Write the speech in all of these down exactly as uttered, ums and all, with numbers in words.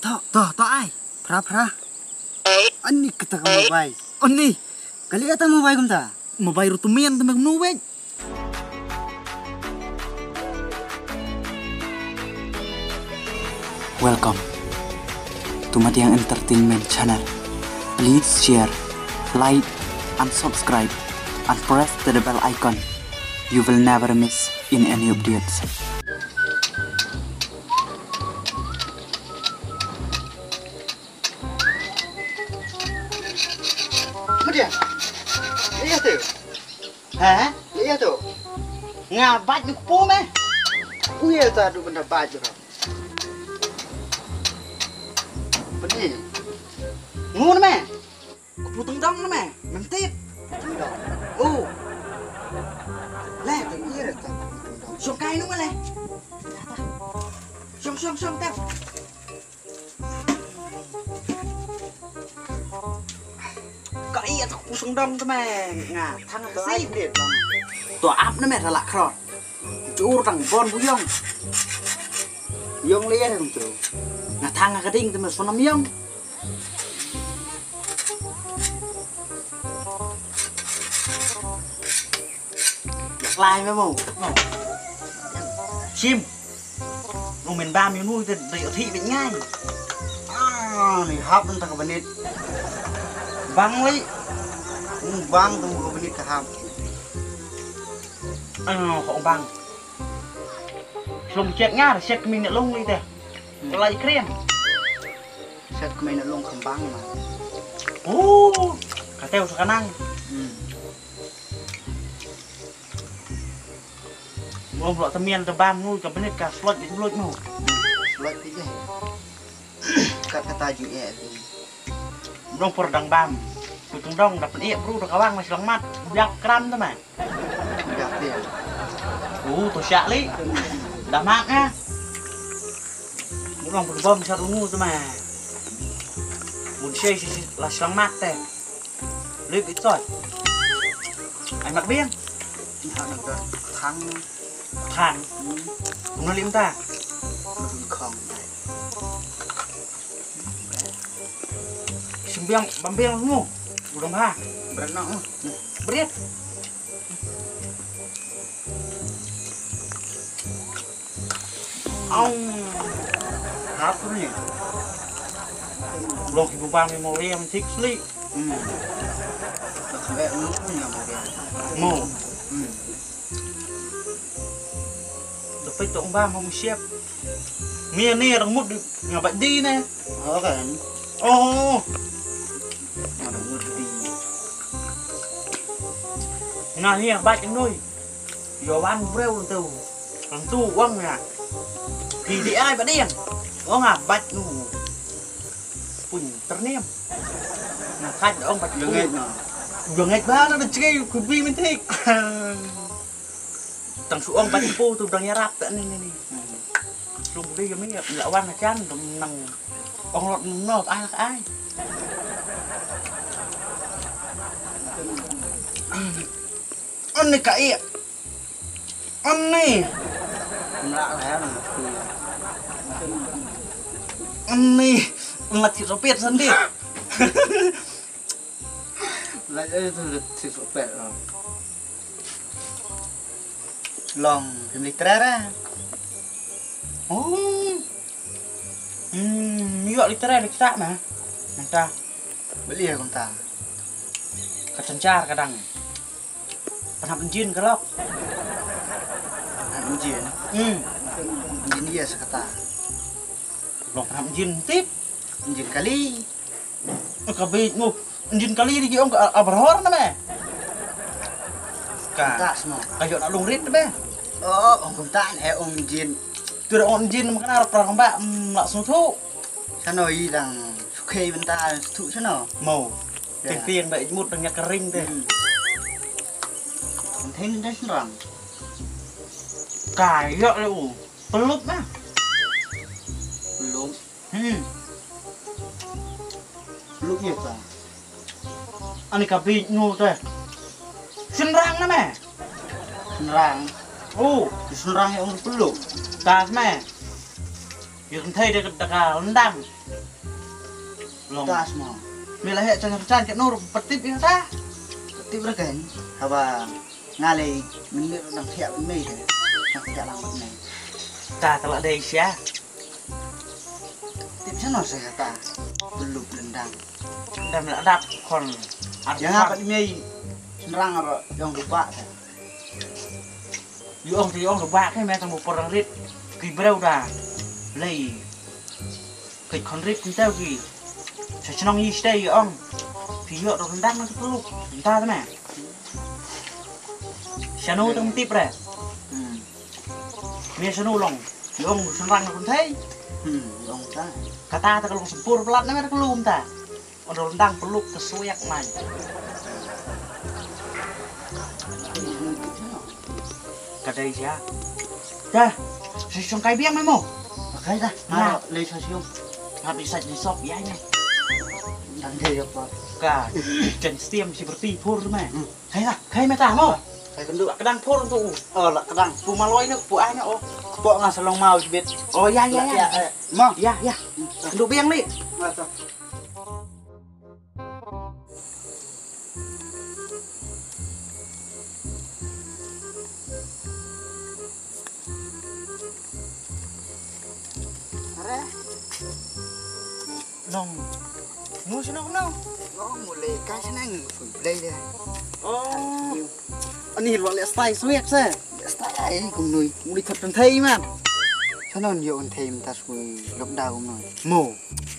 To, to, to ai. Phra, phra. Ani kata ka mobile. Ani. Kali kata mobile kumta. Mobile rutu mian tama kumno wek. Welcome to Madiang Entertainment Channel. Please share, like, and subscribe, and press the bell icon. You will never miss in any updates. Madiang. Iya tu. Ha? Iya tu. Nga baj ni kupu me. Iya tu adu benda baj tu. Peni. Ngun me. Kupu tengdang me. Mentit. Tengdang. Oh. Le, tu iya tu. Shong kai nu le. Shong, shong, shong, tep. Ka iya tak pusung dong tu me. Nga thang ka si. To ap na me rala kron. Jur tang bon bu yong. Yong le ya tu. Nga thang ka ding tu me sonam yong. Yak lai me mo. Shim. Nung men bam yu nu te dei thi bit ngai. Ah, ni hap nta ka benit. Bang wei. Nung bang tu ka benit ka hap. Ah, kok bang. Sum chet ngar, chet keming ne long li te. Lai krem. Set kmai na long kham bang ma. Oh, kata usah kanang. Hmm. Mo bro temian te bam nu ka benit ka slot di slot nu. Slot di je. Kat kata ju e di. Bro por dang bam. Ku teng dong da pen e bro da kawang mas lang mat. Biak kram te ma. Biak te. Uh, to syak li. Dah mak ah. Mulong pun bom satu nu tu ma. Mun sei si la slang mat te. Lip i toi. Ai mak biang. Ni ha nak dah khang. Khang. Hmm. Mun lim ta. Mun khang. Simbiang bambiang nu. Udah mah. Berenang. Beriat. Ong. Hap ni. Blok ibu bang ni mau yang six li. Hmm. Tak sampai lu punya mau dia. Mau. Hmm. Dapat tu ba mau siap. Mia ni orang mut nga bat di ne. Oh kan. Oh. Orang mut di. Nga ni bat noi. Yo wan breu tu. Ang tu wang ya. Di di ai bat di. Oh nga bat nu. Pun terniam. Nga kat ong bat. Yo ngai na. Yo ngai ba na cakap ku bi mentik. Tang suong pat po tu dang yarap tak ni ni ni. Sum dei kami lawan acan dong nang ong lot nop anak ai. Ani ka i. Ani. Ani. Ngat si sopir sandi. Lai ai tu si sopir. Long phim lei trei ra. Oh. Hmm, ïoh lei trei lei tak na. Nangta. Beli ya kumta. Ka tynjar kadang. Pynhap jin ka lok. Pynhap jin. Hmm. Jin iya sa kata. Lok pynhap jin tip. Jin kali. Ka bit mu. Jin kali di ong ka abrahor na me. Ka. Kumta semua. Ka ïoh na lung rit be. Oh, ong kumta ne ong jin. Tu ong jin ma kana rap rap ba la sung tu. Sano i dang sukhei benta tu sano. Mau. Ting ting ba mut dang yak kering te. Ting dang serang. Ka ïoh le u. Pelup na. Pelup. Hmm. Pelup ïa ka. Ani ka bit nu te. Senrang na me. Senrang. Oh, senrang ïa ong pelup. Tas me. Ïa kan thai de ka ka lendang. Long. Tas mo. Me la heh chan chan kat nor patip ïa ta. Patip ra kan. Haba nga lei mynmiet dang thiah mynmiet te. Dang thiah lang mynmiet. Ta ta la dei sia. Tip sha no sa ta. Blup lendang. Dam la dap khon. Ïa nga pat mei. Sendrang ro jong du ba ta. Ïa ong te ïa ong du ba ke me tang bu por dang rit. Ki breu da. Lei. Ki khon rit kumta ki. Sa chnong yi stay ïa ong. Ki ïoh ro lendang na ki peluk. Kumta te me. Shano tang tip re. Hmm. Me shano long. Long sendang na kunthei. Hmm, long ta. Kata ta ka long sempur pelat na me ta ka lum ta. Ong dang peluk ta suyak man. Ka dei sia. Dah, si song kai biang me mo. Kai dah. Nah. Lei sa siung. Tapi sa ni sop ya ni. Dang dei apa. Ka, jen stiam si berti pur me. Hmm. Khai la, khai meta mo. Khai kendu. La kedang por tu. Oh, la kedang. Pu maloi ne, pu ai ne, oh. Kepok nga selong mau jebit. Oh, ya, ya, ya. Ya, eh, mo. Ya, ya. Kendu biang ni. Mata. Are. Long. Mu sino no? Long mu le kai sino ngi fun play de. Oh. Ani lo le style swag se. Style ai kum nui. Mu le thot kan thei man. Sanon yo kan thei man tas mu lockdown no. Mo.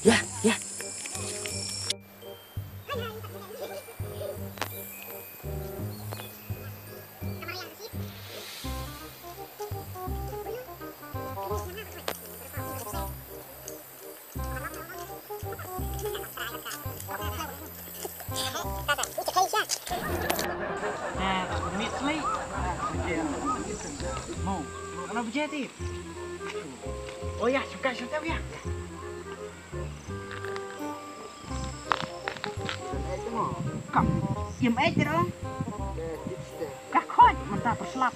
Ya, ya. Oh ya, suka suka ya. Kam, im ai tero. Ka khoi mynta perslap.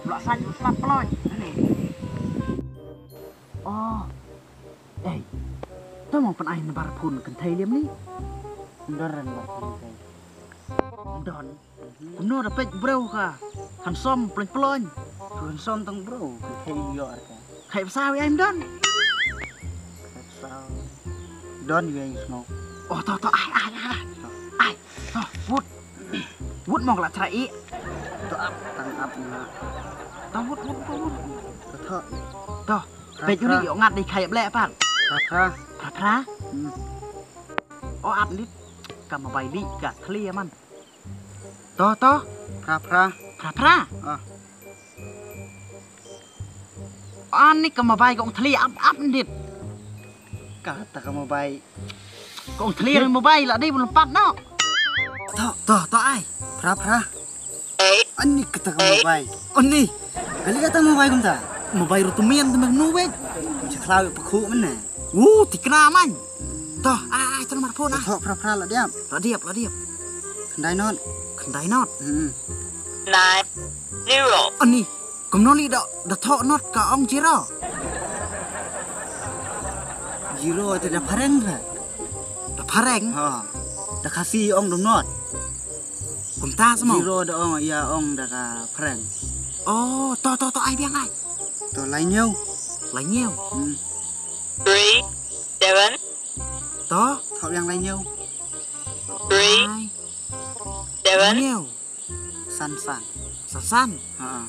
Lok san perslap peloi. Ni. Oh. Ei. To mo pynai number phone kynthei liam ni. Ndor number phone kynthei. Don. Kumno da peit breu ka. Handsome pleng pleng. Handsome tang breu kynthei ïoh ka. Khai psa wi ai don. Khai psa. Don wi ai sngok. Oh to to ai ai ai. Ai. To wut. Wut mong la chra i. To ap tang ap na. To wut wut wut. To to. To. Peit uni ïoh ngat dei khai blek pat. Phra phra. Phra phra. Hmm. O ap nit. Ka mobile di ka thli man. To to. Phra phra. Phra phra. Ah. Ani ka mobile ka ong thli ap ap nit. Ka ta ka mobile. Ka ong thli mobile la dei bun pat no. To to to ai. Phra phra. Ani kata ka mobile. Ani. Kali kata mobile kumta. Mobile rutu mian tu menu wek. Cha khlaw pa khu mene. Wu tikna man. Toh, ai ai tu nomor phone ah. Toh phra phra la diap. La diap la diap. Khyndai not. Khyndai not. Hmm. Nine zero. Ani. Kumno li da da thoh not ka ong zero. Zero te da phareng ra. Da phareng? Ha. Da Khasi ong da not. Kumta samo. Zero da ong ïa ong da ka phareng. Oh, to to to ai biang ai. To lai ñiew. Lai ñiew. Hmm. Three seven. To. Thoh biang lai ñiew. Three seven. Ñiew. San san. San san. Ha.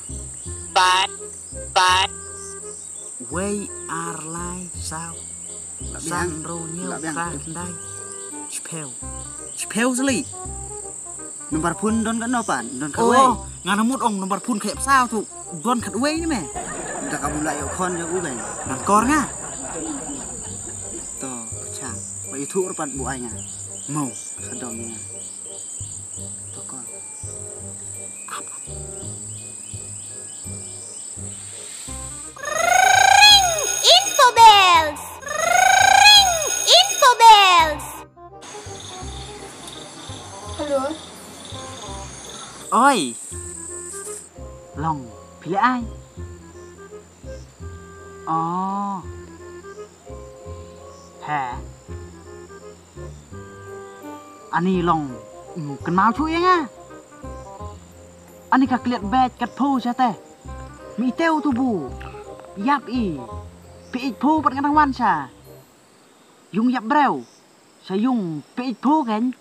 Five five. Wei ar lai saw. San ro ñiew khyndai. Chiphew. Chiphew sli. Nombar phone don katno pat? Don khatwei. Oh, nga na mut ong nombar phone khyndai saw tu. Don khatwei ni me. Da ka bula ïoh khon ïoh u beng. Nang kor nga. To, chang. Ba ithu rupat bu ai nga. Mo, sa dong nga. To kor. Ring info bells. Ring info bells. Hello. Oi. Long, phi leh ai? Oh. He. Ani long, mm, kynmaw shuh ïa nga. Ani ka kliat beit kat phu sha te. Mi tew tu bu. Ïap i. Pi ich phu pat nga dang wan sha. Yung ïap breu. Sha yung pi ich phu ken.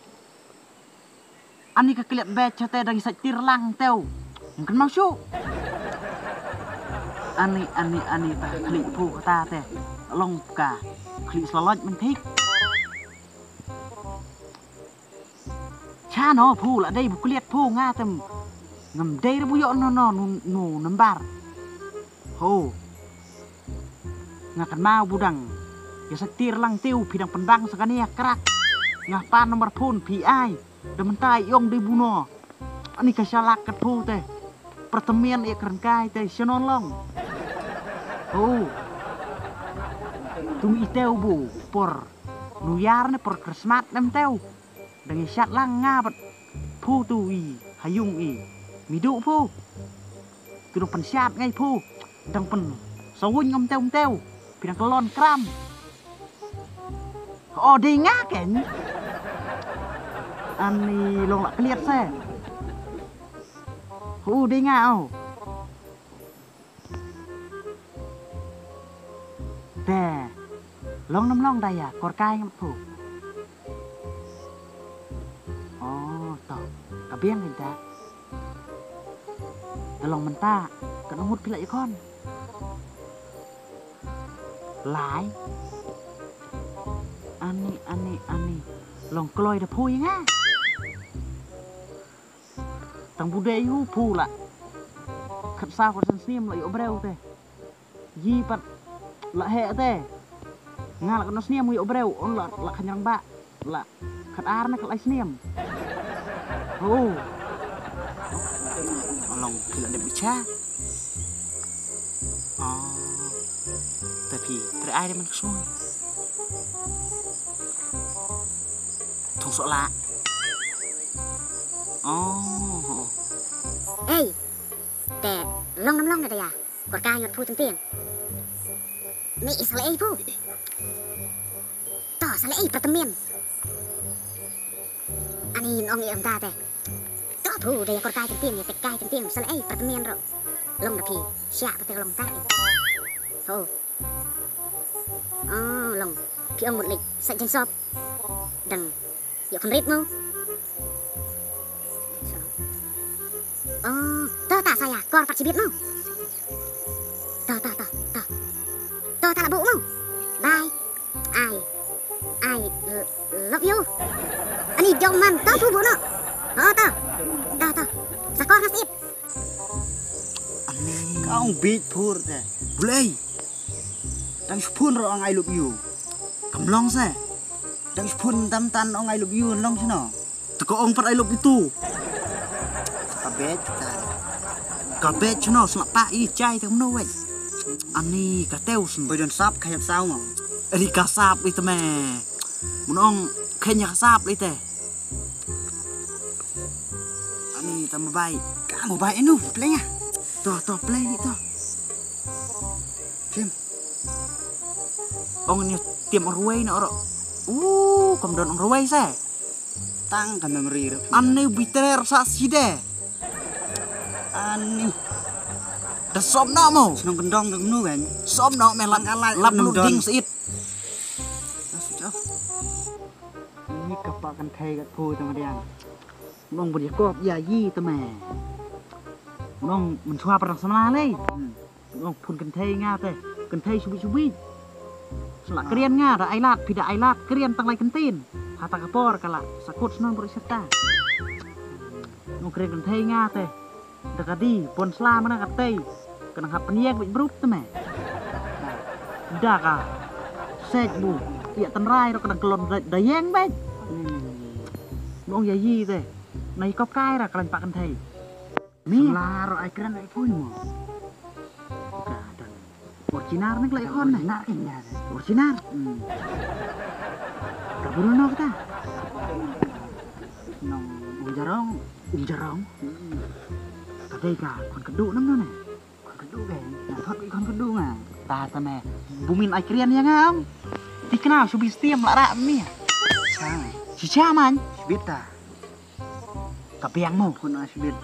Ani ka kliat beit sha te dang i sait tir lang tew. Ngam kynmaw shuh. Ani, ani, ani ta khlieh phu kata te. Long ka. Khlieh slaloj mynthik. Cha no phu la dei bu kliat phu nga tem. Ngam dei re bu ïoh no no no, no nambar. Ho. Nga kynmaw bu dang. Ïa sa tir lang tew phi dang pyndang sa kane ïa krak. Nga pan nambar phone phi ai. Da mynta ïong dei bu no. Ani ka shalak kat phu te. Pyrtamian ïa kren kai te shanon long. Ho. Tum i tew bu por. New Year ne por Christmas nem tew. Dang i shat lang nga bad phu tu i ha yung i. Mi duh phu. Tu dang pynshad ngai phu. Dang pyn sawuñ ngam tew tew. Phi dang kyllon kram. O dei nga ken. Ani long la kliat se. Hu dei nga o. Te long nam long da ïa kor kai ngam phu. O to ka biang ita. Da long mynta ka ngut phi la ïa kon. Lai. Ani ani ani. Long kloi da phu ïa nga. Tang bu dei u phu la. Khat saw khat san snem la ïoh breu te. Yi pat la heh te. Nga la kano snem u ïoh breu un la la khan yang ba. La khat ar na khat lai snem. Ho. Along phi la dep bicha. Oh. Te phi tre ai de man ksung. Thong sok la. Oh. Ei. Te long nam long na da ya. Kor ka ngot phu teng teng. Ni sa lei phu. To sa lei pyrtamian. Ani nong i em da te. To phu da ya kor kai teng teng ya te kai teng teng sa lei pyrtamian ro. Long da phi. Sha pa te long ta. Ho. Oh, long. Phi ong mut lek sa jeng sop. Dang. Ïoh khynrit mo. Oh, to ta sa ïa kor pat shibit mo. To to to to. To ta la buh mo. Bye. I I l- love you. Ani jong man to phu buh no. Oh to. To to. Sa kor ngas ip. Ani ka ong bit phur te. Bulai. Dang shpun ro ong I love you. Kam long se. Dang shpun tam tan ong I love you long shino. Te ko ong pat I love you too. Ka bej ta. Ka bej shino sngap pa i chai te mno wei. Ani ka teu sn. Bai don sap ka yap saw mo. Ri ka sap i te me. Mun ong khen ya ka sap i te. Ani ta mobile. Ka mobile inu play nya. To to play ni to. Sim. Ong ni tim ruwei na oro. Uh, kam don ruwei se. Tang ka memory ro. Ani biter sa side. Ani. Da som na mo. Snong kendong ka mnu kan. Som na me lap lap lu ding sit. Ni ka pa kan thei ka phu ta madiang. Nong bri kop ya yi ta me. Nong men chwa parang samla lei. Nong phun kan thei nga te. Kan thei subi subi. Sla krian nga da ailat pi da ailat krian tang lai kentin. Hata ka por kala sakut snong bri serta. Nong krian kan thei nga te. Da ka di pon sla mana ka tei. Ka nang hap pynïeng bad brup te me. Da ka sej bu ïa tynrai ro ka dang klon da ïeng bad. Nong ïa yi te. Na i kop kai ra ka lain pa kan thei. Ni la ro ai kren ai pun mo. Ka dang Fortuner ne ka la i khon ne. Fortuner kin ïa. Fortuner. Ka buru no kata. Nong um jarong. Um jarong. Ka dei ka khon kedu nam no ne. Khon kedu ke. Na thot i khon kedu nga. Ta ta me. Bumin ai krian ïa nga am. Ti kena subi stiam la ra mi. Sa me. Shisha man. Shibit ta. Ka biang mo. Khun a shibit.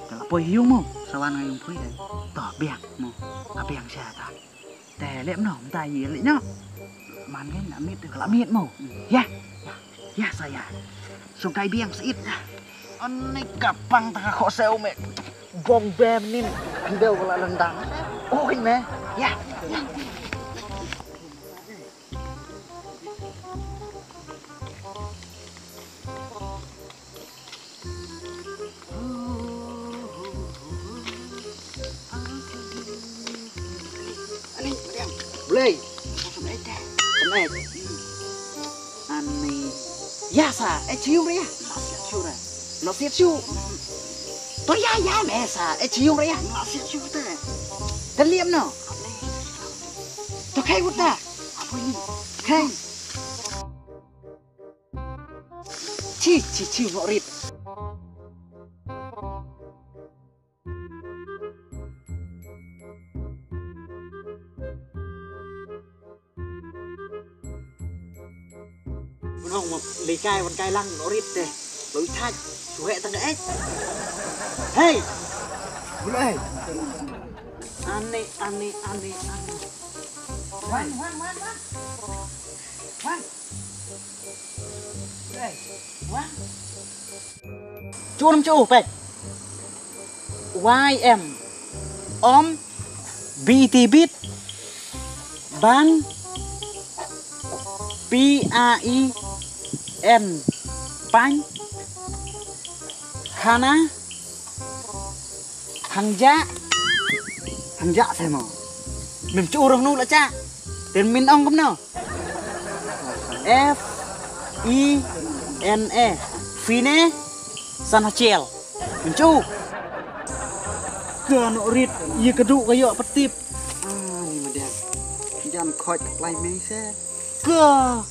Ka la poi yung mo. Sawan nga yung poi dai. To biang mo. Ka biang sha ta. Te lem no, mta yi lem no. Man ngai na mit ka la mit mo. Ya. Ya, ya saya. Song kai biang sait. Ani ka pang ta ka kho seu me. Bong bem nin. Andeu ka la lendang. Oi me. Ya. Ya. Ani, Mariam. Blei. Ani. Ya sa, eh cium ya. Lo siat shu. To ya ya me sa, eh cium ya. Lo siat shu te. Te liam no. To kai uta. Kai. Chi, chi, chi, mo rit. Bunong mo likai wan kai lang mo rit te. Lo i thaj, suhe tang eh. Hey! Bulai. Ani, ani, ani, ani. Wan, wan, wan, wan. Wan. Chu nam chu pek. Y M. Om. B T beat. Ban. P A I N. Pan. Khana. Hang ja. Hang ja se mo. Mem chu rong nu la cha. Ten min ong kumno. F E N A. Fine. San ha chel. Min chu. Ka no rit. Ye ka du ka yo patip. Ah, ni ma dia. Jan khoj klai mei se. Ka.